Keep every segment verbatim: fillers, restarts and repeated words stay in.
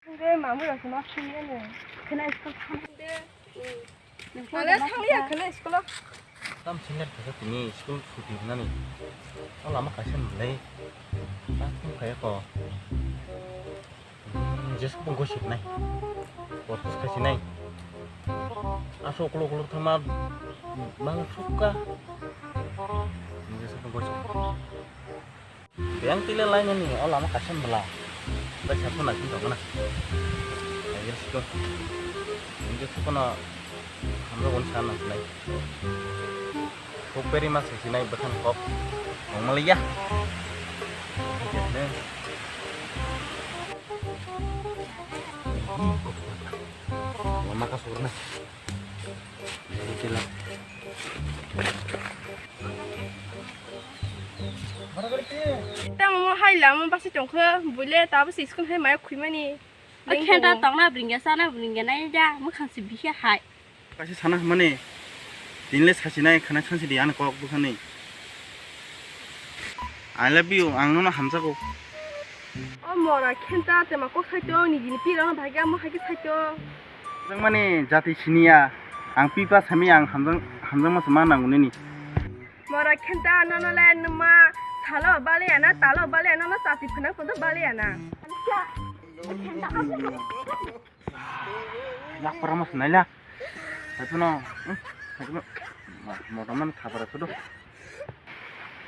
Hwnkhe mamwi rok no singya no. Khena school thang de. Ale thang ya khena school o. Tam senior khe tini school chuti wngnani. O lama kaisa nwnglai. Ta thung kaya ko. Hmm, jesu pung ko sik nai. Ko thus khai sinai. Aso kulo kulo thama mang sukka. Jesu pung ko sik. Yang tile lainani o lama kaisa bwla. Bai sa phone naising tongna. Ayer siko. Injo siko no hamro gon sa nang nai. Kok beri mas sinai bwthang kok. Nong maliya. Lama ka surna. Tamo hai lama basi tongkha buile tabo se school hai maya khwimani. Khenta tongna bringya sana bringya nai ja mukhang se bihya hai. Kaisa sana hwnmani tinle sasinai khana sansi di ani kok bwkhani. I love you, ang nono hamjago. O mora khenta tema kok saito ni gini pira no bhai ga mo hai ke saito. Jang mani jati siniya, ang pipa sami ang hamjang hamjang mas ma nangu nini. Mora khenta nono le numa salo bale ana talo bale ana no chati phana kondo bale ana. Yak para mas naila. Satu no. Satu no. Mora man thapara sudo.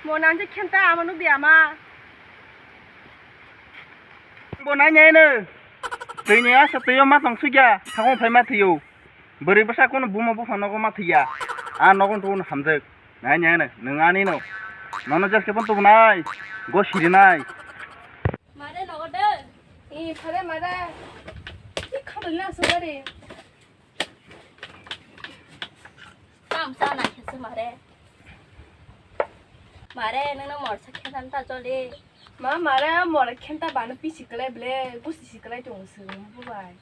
Mo nang je khenta ama nukdi ama. Bo nai nai no. Twi ni asa twi ma tong sugya. Thangong phai ma thiyo. Bwrwi bwsa kono buma bupha nogo ma thiya. A nogo tuno hamjak. Nai nai no. Nwng ani no. Nono jas kepon tubunai. Go sirinai. Mare nogo de. I phare mare. I khamri na sugari. Tam sa na khe se mare. Mare, nang no morsa khe tam ta choli. Ma, mare, mora khenta bana pisi kwlai ble, gusi si kwlai tongo se, bubai.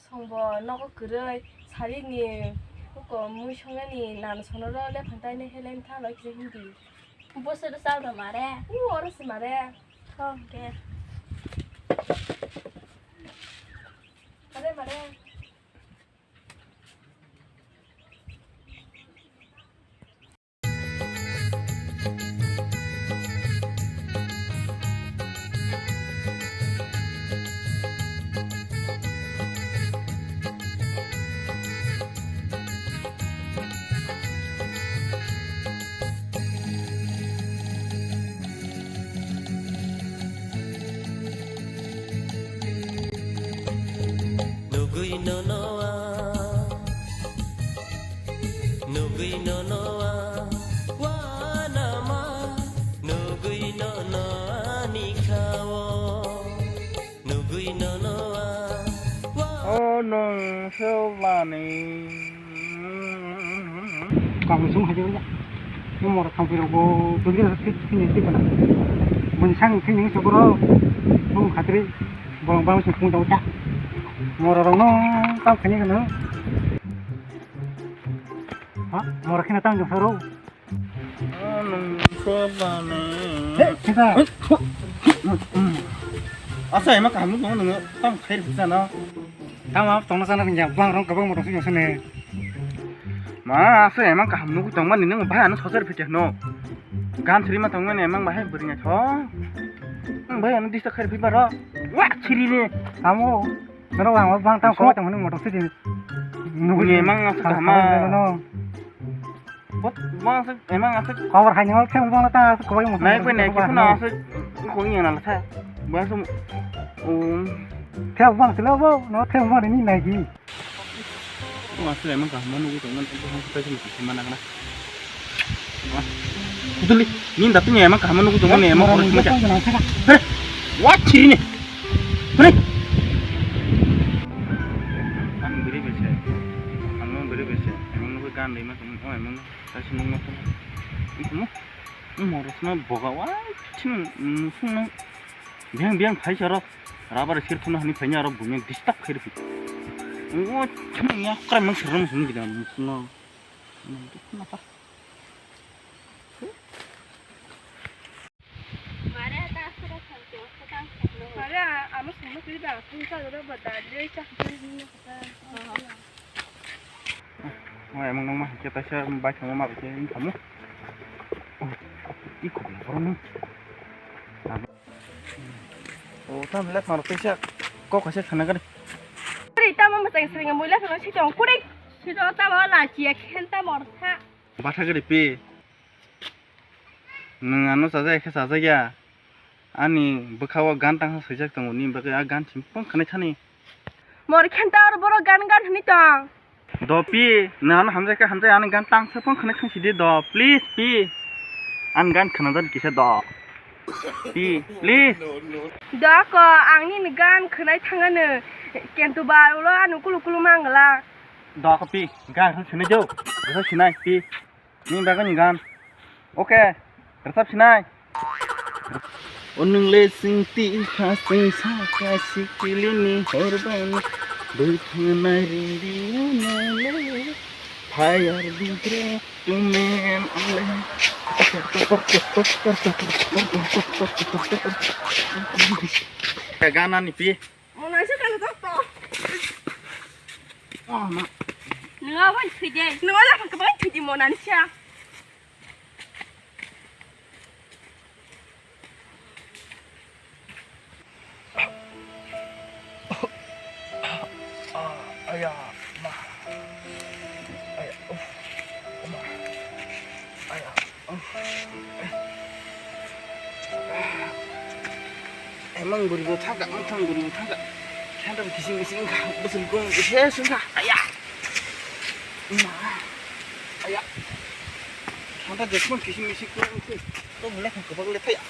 Songbo nogo kwrwi, sari ni, uko mui songani, nana sono ro le phantai ne helai tha lo khe hindi. Boso do sal do mare. U oro se mare. Thong ke. Mare, mare. Nugui nono a, nugui nono a, wanama, nugui nono ani khao, nugui nono a, wa- O nung selani. Kamu sung hajar ya. Ni mora thampi rok bo dugil hati sini ti kana. Bun sang sini sokoro. Bun khatri bong bong sung pung dau ta. Mora rok no tam khani kana. Ha, mora khina tam jong saro. Anung sobani. He, kita. Asa ema kamu nung nung tam khair bisa na. Tamo tongna sana ringya, bang rong kabang motong sing sene. Ma, asa emang kaham nugui tongmani nung bahai ano sojar phite no. Gan sri ma tongmani emang bahai bwrwini tho. Nung bahai ano dista khair phi baro. Wa, chiri ni. Tamo, noro ang bang tam ko tongmani motong sing. Nugui emang asa kaham no. Bot, bang aswk, emang aswk. Khobor hai nang theng bang ta aswk khobor mo. Nai koi nai kisa na aswk, koi yang na la tha. Bang aswk, um. Theng bang sila bo, no theng bang ni nai gi. Bang aswk emang kaham nugui tong man, bang aswk kaisa mesti mana kana. Kuduli, ni datu ni emang kaham nugui tong man emang khorok sima cha. Hei, what chiri ni? Hei. Ang beri bese, ang beri bese, emang nugui gan lima tong, oh emang. Kaisa nung ma tong. Amo, amo rosma boga wa chini musung nang. Biang biang phai sa rok. Rabar sir thuna hani phai nya rok bumya disturb khai riphi. O chini ya kra mang sir rok musung gida musung no. Mare, amo sung Oy, emang nangma hake taisa bai thangma ma khe wngkhamu. I khobla borok nung. O tam le phang rok kaisa kok kaisa sana gari. Ari tamo masang sring muila phano sitong kurik. Sitong tamo la chiya khen tamo rkha. Batha gari pi. Nwng ano chajak khe chajak ya. Ani bwkha o gan tangsa swijak tongo, nini bagwi a gan simi phone khwnai thani. Mor khenta oro borok gan gan hwnwi tong. Do pi, nwng ano hamjai khe hamjai, ani gan tangsa phone khwnai thang sidi do, please pi. Ani gan khwnajak kisa do. Pi, please. Do ko, ang nini gan khwnai thangano, kento ba ulo ano kulu kulu mangla. Do ko pi, gan khwnai sinai do, khwnai sinai pi. Ni bagani gan. Oke, rwchap sinai. O nwng le singti ha sing sa ka sikili ni horban. Bwthanai rindiya na le. Fire bidre tu men ale. Gana ni pi. Mo naisa kalo dokto. Oh, ma. Nunga bai thwidi. Nunga la ka bai thwidi mo nani sa. Aya, ma. Aya, uff. Ma. Aya. Emang guribo thangka, emang thang guribo thangka. Khandam kising kising kha, bwswk gong khe sungkha. Aya. Ma. Aya. Khanda jesmon kising kising kha. To mulai khang kebak le thaya.